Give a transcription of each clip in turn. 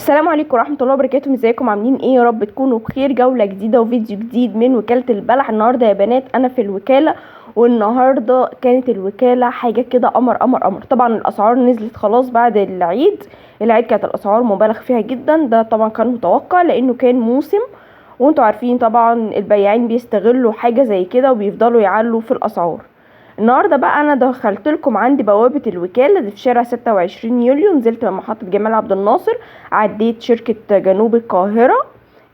السلام عليكم ورحمة الله وبركاته. ازيكم عاملين ايه؟ يا رب تكونوا بخير. جولة جديدة وفيديو جديد من وكالة البلح. النهارده يا بنات انا في الوكالة، والنهارده كانت الوكالة حاجة كده قمر قمر قمر. طبعا الاسعار نزلت خلاص بعد العيد، العيد كانت الاسعار مبالغ فيها جدا، ده طبعا كان متوقع لانه كان موسم، وانتوا عارفين طبعا البياعين بيستغلوا حاجة زي كده وبيفضلوا يعلوا في الاسعار. النهارده بقى انا دخلت لكم عند بوابه الوكالة دي في شارع 26 يوليو، نزلت من محطة جمال عبد الناصر، عديت شركة جنوب القاهرة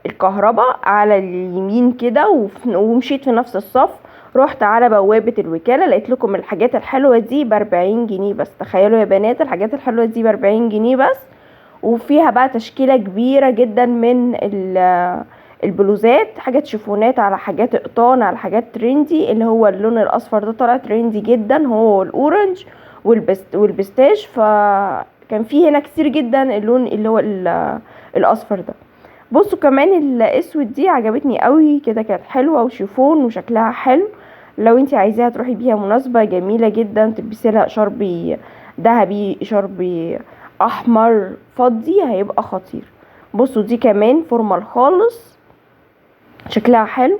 الكهرباء على اليمين كده، ومشيت في نفس الصف، رحت على بوابه الوكالة، لقيت لكم الحاجات الحلوة دي ب40 جنيه بس. تخيلوا يا بنات الحاجات الحلوة دي ب40 جنيه بس، وفيها بقى تشكيله كبيرة جدا من البلوزات، حاجات شيفونات على حاجات قطان على حاجات trendy، اللي هو اللون الاصفر ده طالع trendy جدا، هو ال orange والبستاج، فكان في هنا كتير جدا اللون اللي هو الاصفر ده. بصوا كمان الاسود دي عجبتني قوي كده، كانت حلوة وشيفون وشكلها حلو، لو انتي عايزاها تروحي بيها مناسبة جميلة جدا، تلبسي لها شربي ذهبي شربي احمر فضي هيبقى خطير. بصوا دي كمان formal خالص شكلها حلو.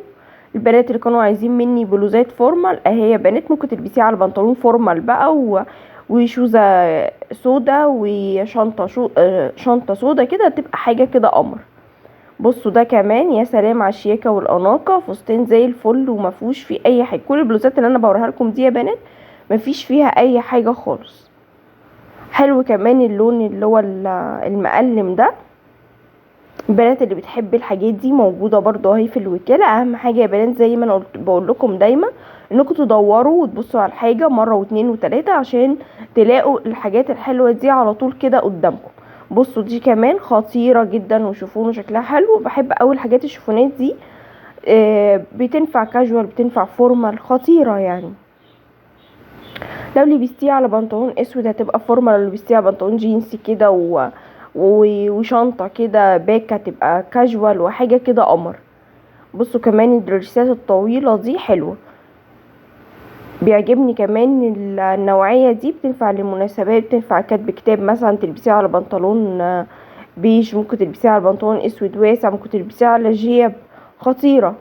البنات اللي كانوا عايزين مني بلوزات formal اهي يا بنات، ممكن تلبسيها على بنطلون formal بقى وشوزه سودا وشنطه شنطه سودا كده، تبقى حاجة كده قمر. بصوا ده كمان يا سلام على الشياكه والاناقه، فستان زي الفل ومفيهوش فيه اي حاجة. كل البلوزات اللي انا بوريها لكم دي يا بنات مفيش فيها اي حاجة خالص. حلو كمان اللون اللي هو المقلم ده، البنات اللي بتحب الحاجات دي موجودة برضو اهي في الوكالة. اهم حاجة يا بنات زي ما انا بقول لكم دايما انكم تدوروا وتبصوا على الحاجة مرة واتنين وتلاتة عشان تلاقوا الحاجات الحلوة دي على طول كده قدامكم. بصوا دي كمان خطيرة جدا وشوفوا شكلها حلو، بحب اوي الحاجات الشيفونات دي، بتنفع كاجوال بتنفع formal، خطيرة يعني. لو لبستيها على بنطلون اسود هتبقى formal، لو لبستيها على بنطلون جينز كده وشنطه كده back هتبقى كاجوال وحاجه كده قمر. بصوا كمان الدريسات الطويلة دي حلوة، بيعجبني كمان النوعية دي، بتنفع للمناسبات، بتنفع كاتب كتاب مثلا تلبسيها على بنطلون بيج، ممكن تلبسيها على بنطلون اسود واسع، ممكن تلبسيها على جيب، خطيرة.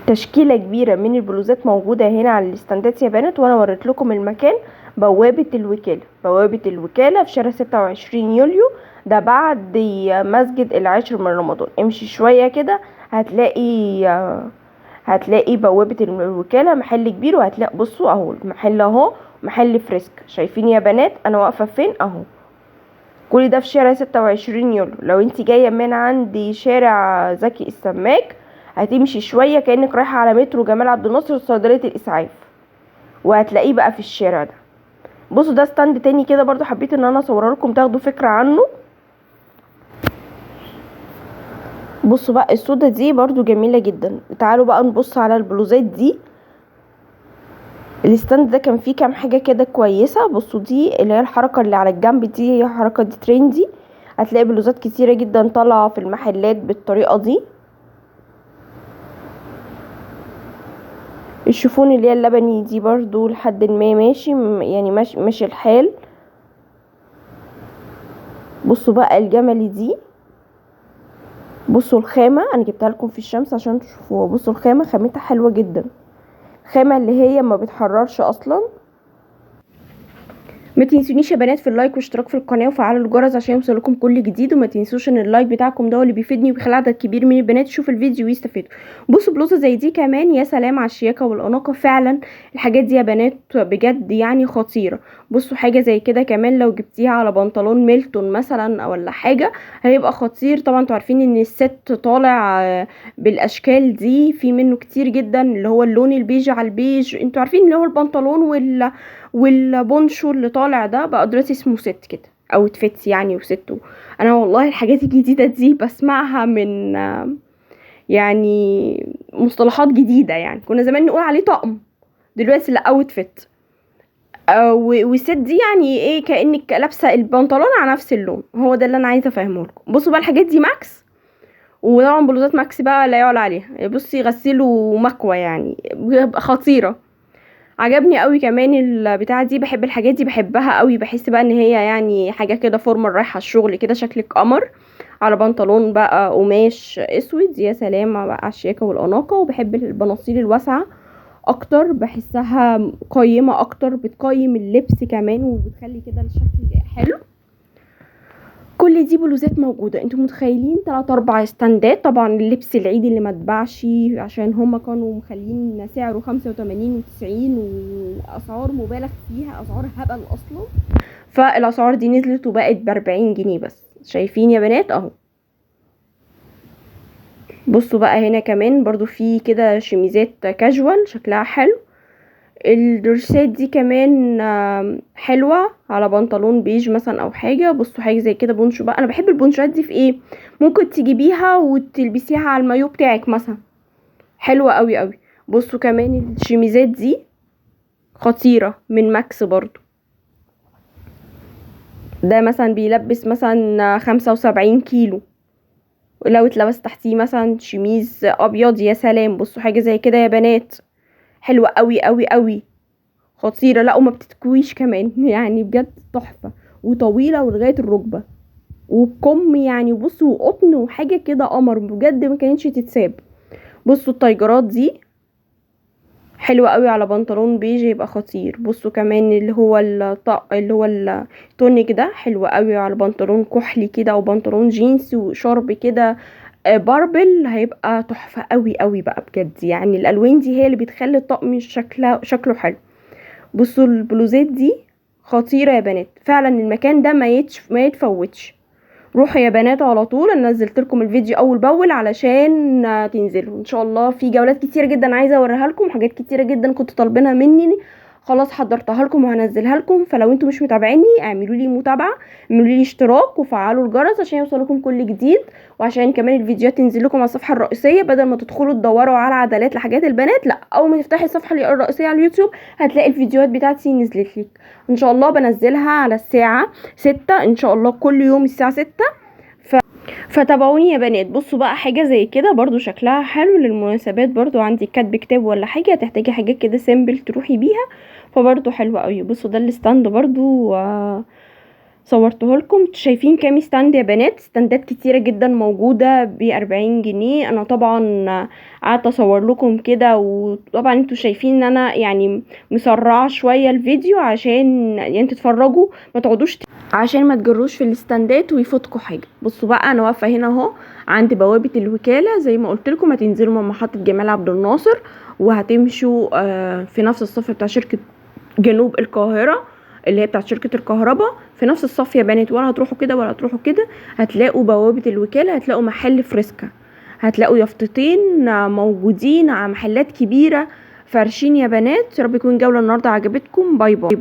تشكيله كبيرة من البلوزات موجودة هنا على الاستندات يا بنات، وانا وريت لكم المكان بوابه الوكالة، بوابه الوكالة في شارع 26 يوليو، ده بعد مسجد العاشر من رمضان. امشي شوية كده هتلاقي بوابه الوكالة، محل كبير، وهتلاقي بصوا اهو المحل اهو، محل فريسك. شايفين يا بنات انا واقفة فين اهو؟ كل ده في شارع 26 يوليو. لو انت جاية من عند شارع زكي السماك هتمشي شوية كانك رايحة على مترو جمال عبد الناصر صيدلية الاسعاف، وهتلاقيه بقى في الشارع ده. بصوا ده stand تاني كده برضو حبيت ان انا اصوره لكم تاخدوا فكرة عنه. بصوا بقى السودا دي برضو جميلة جدا. تعالوا بقى نبص على البلوزات دي. ال stand ده كان فيه كام حاجة كده كويسة. بصوا دي اللي هي الحركة اللي على الجنب دي، هي حركة دي trendy، هتلاقي بلوزات كتيرة جدا طالعه في المحلات بالطريقة دي. الشيفون اللي هي اللبني دي برضو لحد ما ماشي، يعني ماشي الحال. بصوا بقى الجملي دي، بصوا الخامة انا جبتها لكم في الشمس عشان تشوفوها. بصوا الخامة، خامتها حلوة جدا، خامة اللي هي ما بتحررش اصلا. ما تنسونيش يا بنات في ال like واشتراك في القناة وفعلوا الجرس عشان يوصلكم كل جديد، وما تنسوش ان ال like بتاعكم ده هو اللي بيفيدني وبيخلي عدد كبير من البنات يشوف الفيديو ويستفيدوا. بصوا بلوزة زي دي كمان يا سلام على الشياكه والاناقه، فعلا الحاجات دي يا بنات بجد يعني خطيرة. بصوا حاجة زي كده كمان لو جبتيها على بنطلون ميلتون مثلا او ولا حاجة هيبقى خطير. طبعا انتوا عارفين ان الست طالع بالاشكال دي، في منه كتير جدا اللي هو اللون البيج على البيج، انتوا عارفين اللي هو البنطلون والبونشو اللي طالع ده بقى دلوقتي اسمه set كده outfit يعني وستو. انا والله الحاجات الجديدة دي بسمعها من يعني مصطلحات جديدة، يعني كنا زمان نقول عليه طقم، دلوقتي لا outfit. و set دي يعني ايه؟ كانك لابسه البنطلون على نفس اللون، هو ده اللي انا عايزه افهمه لكم. بصوا بقى الحاجات دي max، وطبعا بلوزات max بقى لا يعلى عليها، بصي غسيل ومكوى يعني خطيرة. عجبني قوي كمان البتاعه دي، بحب الحاجات دي، بحبها قوي، بحس بقى ان هي يعني حاجة كده formal رايحة الشغل كده، شكلك قمر، على بنطلون بقى قماش اسود، يا سلام بقى على الشياكه والاناقه. وبحب البناطيل الواسعة اكتر، بحسها قيمة اكتر، بتقيم اللبس كمان وبتخلي كده الشكل حلو. كل دي بلوزات موجودة، انتوا متخيلين 3 4 ستاندات. طبعا اللبس العيد اللي ما اتباعش عشان هما كانوا مخلين سعره 85 و90 واسعار مبالغ فيها، اسعار هبل اصلا، فالاسعار دي نزلت وبقت ب40 جنيه بس. شايفين يا بنات اهو. بصوا بقى هنا كمان برضو في كده شميزات كاجوال شكلها حلو. الدرسات دي كمان حلوة على بنطلون بيج مثلا او حاجة. بصوا حاجة زي كده بونشو بقى، انا بحب البونشوات دي في ايه، ممكن تجيبيها وتلبسيها على المايو بتاعك مثلا، حلوة قوي قوي. بصوا كمان الشميزات دي خطيرة من ماكس برضو، ده مثلا بيلبس مثلا 75 كيلو، لو اتلبس تحتيه مثلا شميز ابيض يا سلام. بصوا حاجة زي كده يا بنات، حلوة قوي قوي قوي، خطيرة. لا وما بتتكويش كمان يعني بجد تحفة، وطويلة ولغاية الركبة، وبكم يعني، بصوا وقطن وحاجه كده قمر بجد، ما كانتش تتساب. بصوا التايجرات دي حلوة قوي على بنطلون بيج يبقى خطير. بصوا كمان اللي هو الطق اللي هو التونيك ده حلو قوي على بنطلون كحلي كده او بنطلون جينز وشرب كده purple، هيبقى تحفة قوي قوي بقى بجد. يعني الالوان دي هي اللي بتخلي الطقم شكله حلو. بصوا البلوزات دي خطيرة يا بنات، فعلا المكان ده ما يتفوتش. روحوا يا بنات على طول، انا نزلت لكم الفيديو اول باول علشان تنزلوا ان شاء الله. في جولات كتيرة جدا عايزه اوريها لكم، حاجات كتيرة جدا كنت طالبينها مني خلاص حضرتها لكم وهنزلها لكم. فلو انتوا مش متابعيني اعملوا لي متابعه، اعملوا لي اشتراك وفعلوا الجرس عشان يوصلكم كل جديد، وعشان كمان الفيديوهات تنزل لكم على الصفحة الرئيسية، بدل ما تدخلوا تدوروا على عدلات لحاجات البنات، لا اول ما تفتحي الصفحة الرئيسية على اليوتيوب هتلاقي الفيديوهات بتاعتي نزلت لك ان شاء الله. بنزلها على الساعة 6 ان شاء الله، كل يوم الساعة 6، فتابعوني يا بنات. بصوا بقى حاجة زي كده برضو شكلها حلو للمناسبات، برضو عندي كاتب كتاب ولا حاجة هتحتاجي حاجات كده simple تروحي بيها، فبرضو حلوة قوي. بصوا ده ال stand برضو صورته لكم. شايفين كام stand يا بنات؟ ستاندات كتيرة جدا موجودة ب40 جنيه. انا طبعا قعدت اصور لكم كده، وطبعا انتوا شايفين ان انا يعني مسرعة شوية الفيديو عشان يعني تتفرجوا، ما تقعدوش عشان ما تجروش في الستاندات ويفوتكوا حاجة. بصوا بقى انا واقفة هنا اهو عند بوابه الوكالة، زي ما قلت لكم هتنزلوا من محطة جمال عبد الناصر وهتمشوا في نفس الصف بتاع شركة جنوب القاهرة اللي هي بتاعت شركة الكهرباء، في نفس الصف يا بنات، ولا هتروحوا كده ولا هتروحوا كده. هتلاقوا بوابه الوكالة، هتلاقوا محل فريسكا، هتلاقوا يافطتين موجودين على محلات كبيرة فارشين يا بنات. يا رب يكون جولة النهارده عجبتكم. bye bye.